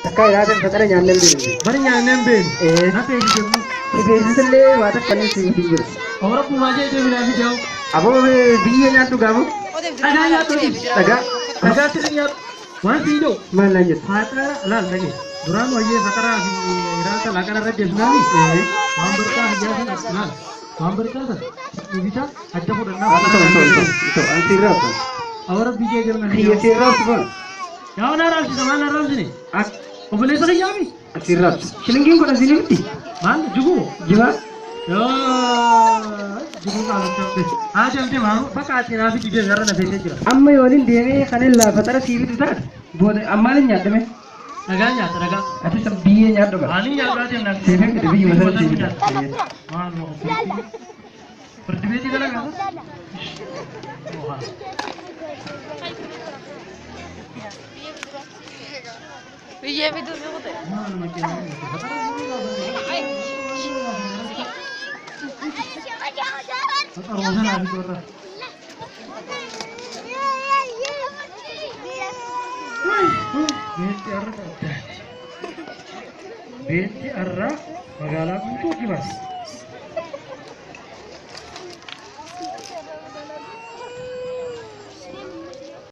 Takka ilaateen fatara nyaanneen beeknu. Bari nyaanneen beeknu. Ee. Na beeksise immoo. Si beeksisillee waa takka inni si hin jiru. Awara kumaa jee deebiinaa fi jaa'u. Aboo biyyee nyaadhu gaafu. Dhagaa nyaadhu. Dhagaa. Dhagaa sirri nyaadhu. Waan siin jedhu. Maal naan jettu? Faxara laal dhage. Duraan wayyee faxaraa fi raasa laaqana irra deemnaani. Waan barqaa hiyyaa sana laal. Waan barqaa sana ibicha adda fudhannaa. Ta'u ta'u ta'u ta'u an sirraa ta'u. Awara biyyee jirna. Kiyya sirraa ta'u. Yaa waan arraabsisa maal arraabsine? Obboleessa kiyyaami. Sirraa Shilingiin kudha siin miti. Maal jiguu? Jibaa. Yaa jiguu qaalochaa. Haa jaltee maal bakka ati naa fi dibee gara na feesee jira. Amma yooniin deemee kan illaa fatara sii bitu taate booda ammaan hin nyaadhame. Dhagaa nyaata dhagaa. Atis biyyee nyaadhu bara. Ani nyaadhaa deemnaa. Siifin fide biyyuma sana sii bita. Maal ፍርድ ቤት ይገለጋል። Beelti arraa magaalaa guutuu kibaas.